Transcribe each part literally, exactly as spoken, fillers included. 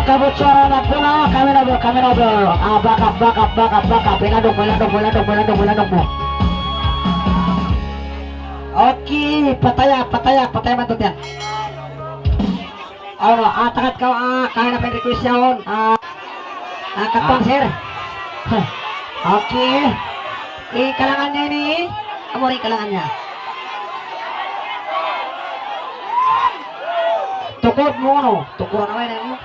Kabut Suara Magkuna, kami na bro, kami na bro. Ah, back up, back up, back up, back up. Ilanduk mu, ilanduk mu, ilanduk mu, ilanduk mu, ilanduk mu. Okay, pataya, pataya, pataya man tuud yan. Ano, ah, takat kaw, ah, kaya na pa request yaun. Ah, ah, katuan, sir. Okay. In kalangan niya ini, amu in kalangan niya. Tukud mu, ano? Tukuran na ba yan, ano?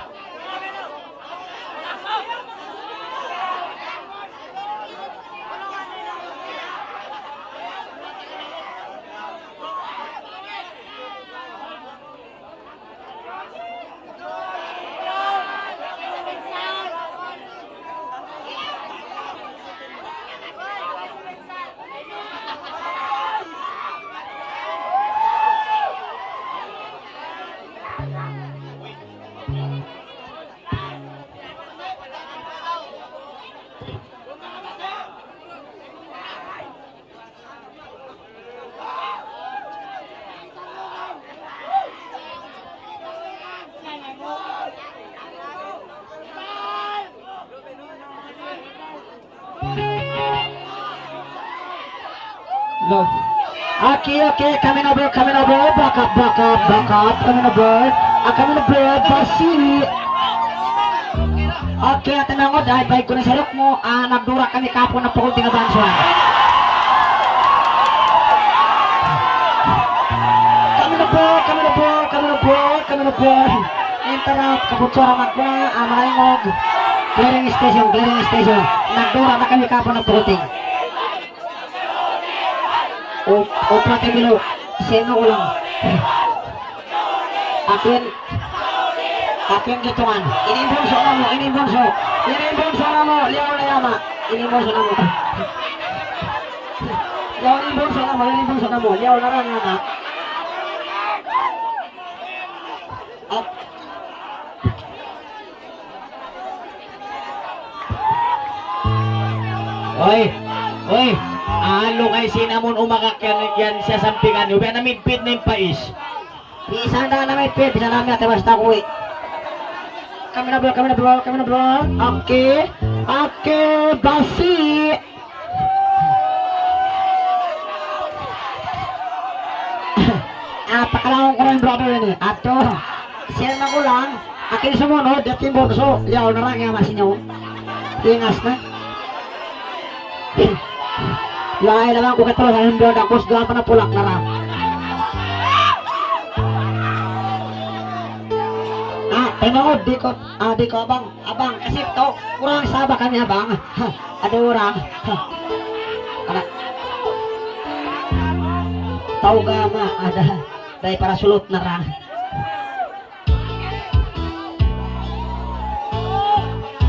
Lo. Okay, okay, kami na bro, kami na bro, back up, back up, back up, kami na bro, ah, kami na bro, basi. Okay, ate nangud, ay, baik ku na sarok mu, ah, nagdura kami kahapun na pukul tiga bangsa. Kami na bro, kami na bro, kami na bro, kami na bro. Interrupt, Kabut Suara Magkuna, ah, Malaingog. Clearing station, clearing station. Nagdura na kami kahapun na pukul tiga. O, o, pati bilo. Sino ulang? Akin, akin gitungan. Ini in bunsu namu', ini in bunsu. Ini in bunsu namu', liyaw na yama. Ini in bunsu namu'. Yaw, ini in bunsu namu', ini in bunsu namu'. Liyaw na ra yama. Ap-, Oy, oy, anu kay sin amun umakak yan, yan siya sampingan niyu. Biya' na midpit na in pais. Bisan da na midpit, bisan na mi ate basta kuwi. Kami na bro, kami na bro, kami na bro. Okay, okay, basi. Ah, pakalaung ku na in brother ini. Atu, siya na kulang. Akin sumunud, yati in bunsu. Liyaw na ra in masi niya. Ingas na. Lain na lang ku katrus, alam mo, dakos, duwa pa na pulak na ra. Ah, tinuod, di' ku, ah, di' ku abang. Abang, kasi tau, kurang saba kami, abang. Ha, ada orang. Ha. Anak. Tau gama, ada. Dari para sulut na ra.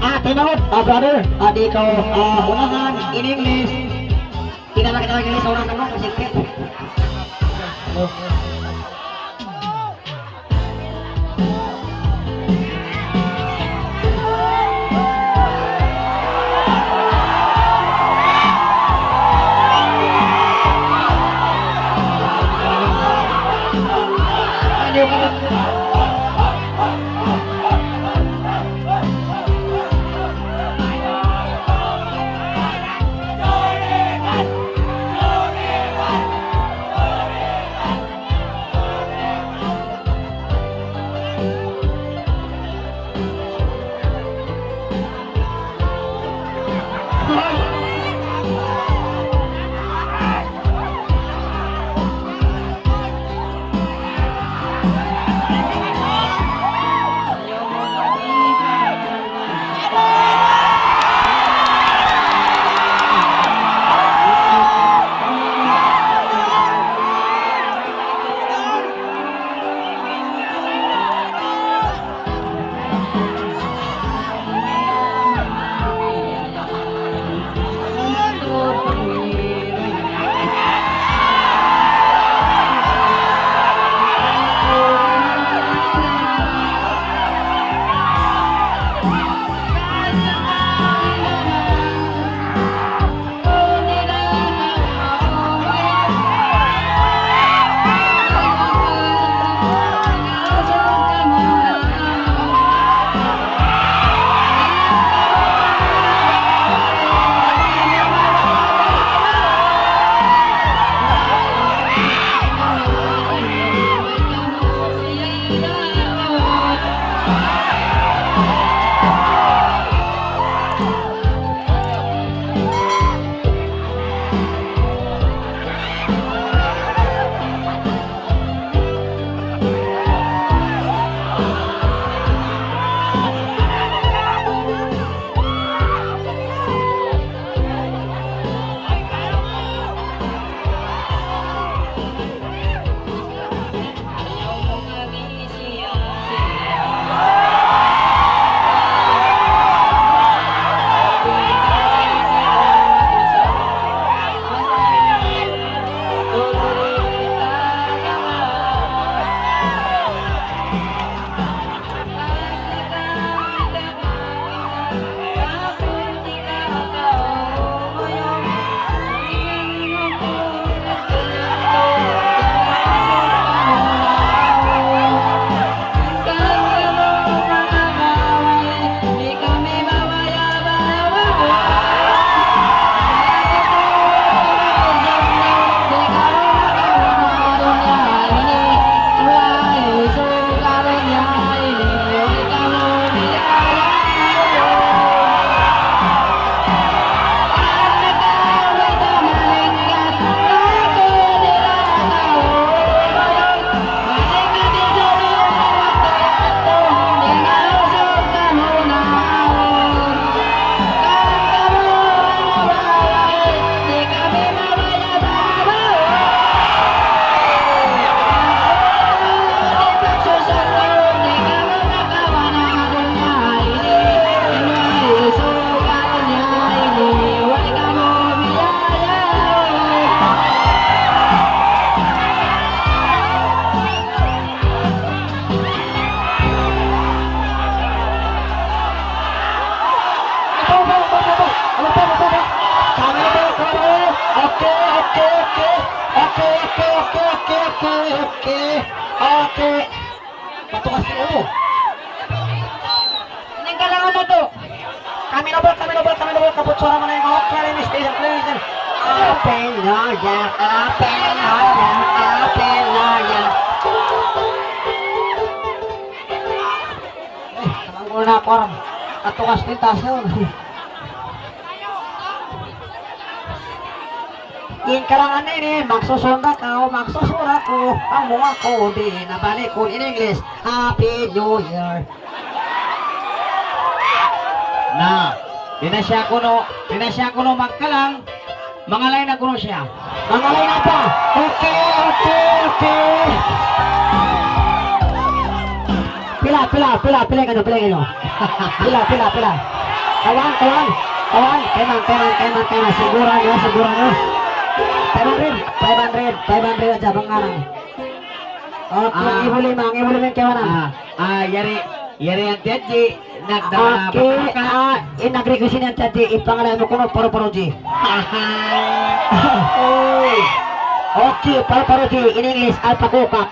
Ah, tinuod, ah, brother. Ah, di' kaw, ah, unahan, in English. Di' na makita mag-English sa unahan mo, kasi Ito kasi, oo. Ini in kalangan natu'. Kami na ba, kami na ba, kami na ba, Kabud Suara Manayngok, clearing station, clearing station. Open your ear, open your ear, open your ear. Eh, kalangan na, koram. Ito kasi, taas yun. In kalangan ini, magsusun da kaw, magsusun aku, amu aku di' na balikun. In English, Happy New Year. Na, di' na siya kunu', di' na siya kunu' magkalang, mangalay na kunu' siya. Mangalay na pa. Okay, okay, okay. Pila, pila, pila, pila kaniyu, pila kaniyu. Pila, pila, pila. Kawan, kawan, kawan. Kayman, kayman, kayman, kayman. Sigura niyu, sigura niyu. Five hundred, five hundred, five hundred hadja bang ngarang. Okay, ah, ibu lima, ibu lima in kaibanan. Ah, ah, yari, yari in tiyadji. Nagdara. Okay, ah, in nag-request in tiyadji, in pangalay mu kunu', Paru-Paru G. Oy. Okay, Paru-Paru G, in English, Alpha Coca.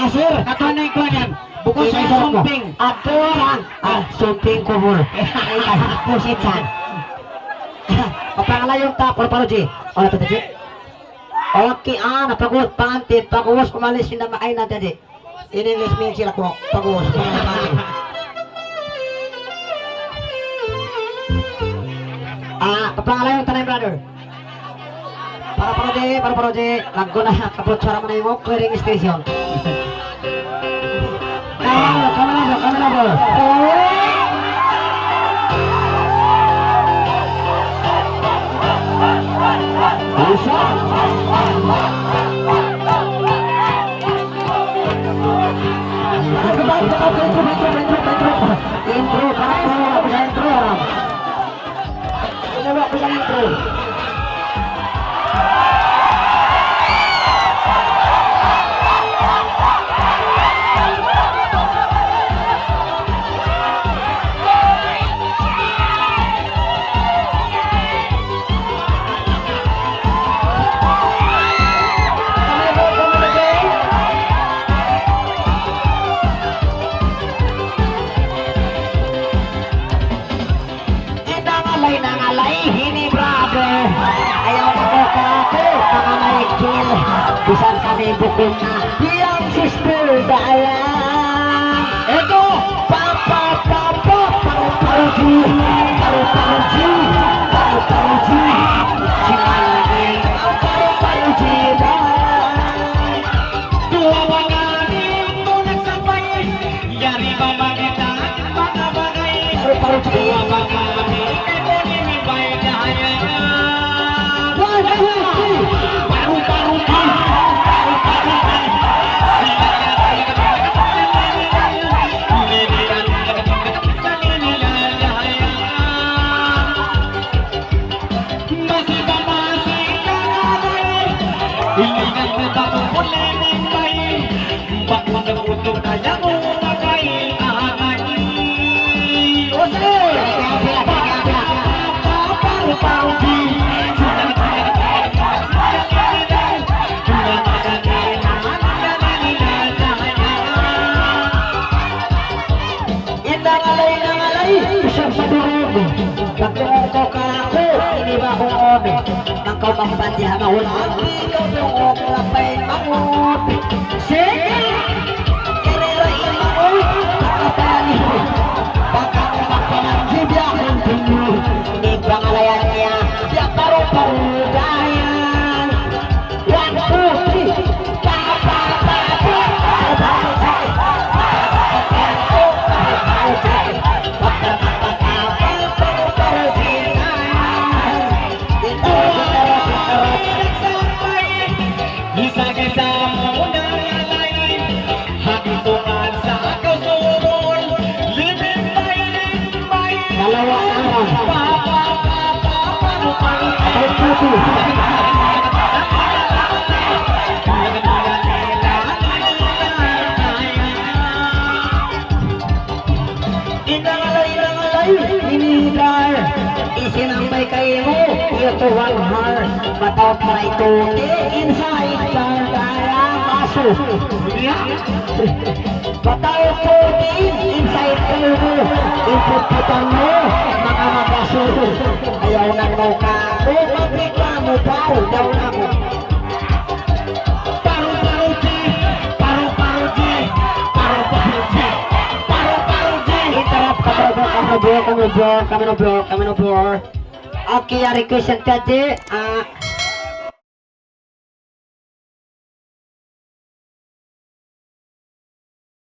Asir. Katu' na in kuwan yan. Bukun siya sumping. Atu lang. Ah, sumping kubul. Ay, kasi pusit san. Papangalayun ta, Paru-Paru G. O, na, Tata G. Okay, ah, na pag-ubus, pangantin, pag-ubus kumalis in nama ay na, Tata G. In English, mean sila ku, pag-ubus, pangantin. Ah, papangalayun ta na in brother. Paru-Paru G, Paru-Paru G, laggu' na, Kabud Suara Manayngok, clearing station. Kami na, kami na, kami na, bro. Isa. Intro, intro, intro, intro, intro. Intro, intro, intro. Sino ba ang isang intro? Nangalay, nangalay, ini brother. Ayaw na kaw kaku', mga Michael. Bisan kami bukun na. Yang sister, daya. Ito. Pa, pa, pa, pa, Paru-Paru G, Paru-Paru G, Paru-Paru G. Sinalagi, Paru-Paru G, daya. Duwa ba ngani in sampay? Yari ba mangita' manga bagay? Paru-Paru G. Duwa ba ngani in sampay? Daya. One, two, three. Paru-Paru G. Paru-Paru G. Masi ba masi ka na bay? Ingat na ba mu puli ni bay? Bakun na utuk na yamu na bay, ah, bay. O, sige. Paru-paru di. Inang alay, inang alay, isab sa durug. Pagtungug kaw kāku', ini ba kung ome? Bang kaw magpandiha mahul, ikaw tungug lapay mangut. Sige! Karera in mangut, kapayali. Bang kaw magpandiha, continue. Ini pangalayan niya, siya paru-paru dayan. One, two, three. Pa, pa, pa, pa, pa, pa, pa, pa. Isa-isa mu na lain. Hangtungan sa kasulun. Living by, living by. Dalawa na. Pa, pa, pa, pa, pa, pa, pa. Ay, puto. Inang alay, inang alay, ini hidar. Isin ang may kaimu, ito one heart. Mataot na ito, inside, kaya maso. Bataw pudi, inside kamu, input-putan mu, manga magasur. Ayaw na mu ka, oh, magreklamo, baw, daw na mu. Paru-paru ji, paru-paru ji, paru-paru ji, paru-paru ji. Interrupt ka, bro, bro, kami, bro, kami, bro, kami, bro, kami, bro. Okay, ah, request yan tadi, ah,